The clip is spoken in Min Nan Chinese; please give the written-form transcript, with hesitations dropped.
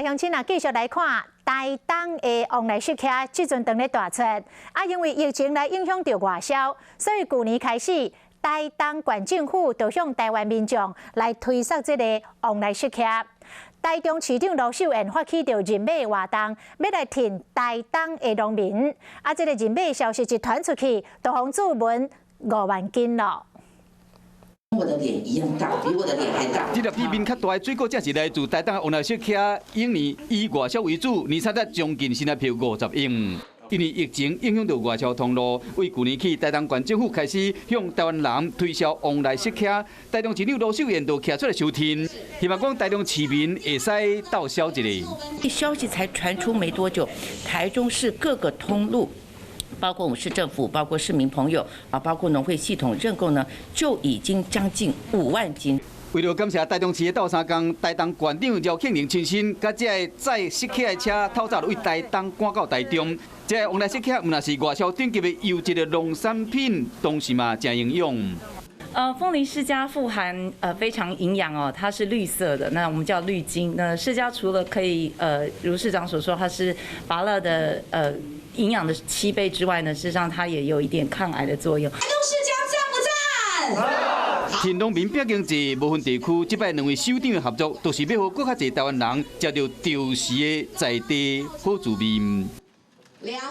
鄉親啊，繼續來看台東的旺來釋茄，這陣當咧大出啊，因為疫情來影響著外銷，所以舊年開始，台東縣政府就向台灣民眾來推銷這個旺來釋茄。台中市長盧秀燕發起著認買活動，欲來挺台東的農民。啊，這個認買消息一傳出去，就予注文5萬斤咯。我的臉一樣大，比我的臉還大。這粒比面較大的水果，正是來自台東的旺來釋茄，往年以外銷為主，年產值將近新台幣50億。因為疫情影響著外銷通路，為舊年起，台東縣政府開始向台灣人推銷旺來釋茄。台中市長盧秀燕就徛出來相挺，希望講台中市民會使鬥銷一下。消息才傳出沒多久，台中市各個通路，包括我們市政府，包括市民朋友啊，包括農會系統認購呢，就已經將近5萬斤。為著感謝台中市的鬥相共，台東縣長廖慶玲親身，佮這个載釋茄的車透早為台東趕到台中。這个旺來釋茄毋但是外銷頂級的優質的農產品，同時嘛誠營養。鳳梨釋迦富含非常營養哦，它是綠色的，那我們叫綠晶。那釋迦除了可以如市長所說，它是芭樂的營養的7倍之外呢，事實上它也有一點抗癌的作用。台東釋迦讚不讚？挺農民拼經濟，無分地區，這擺兩位首長的合作，都是欲予閣較濟台灣人食著著時的在地好滋味。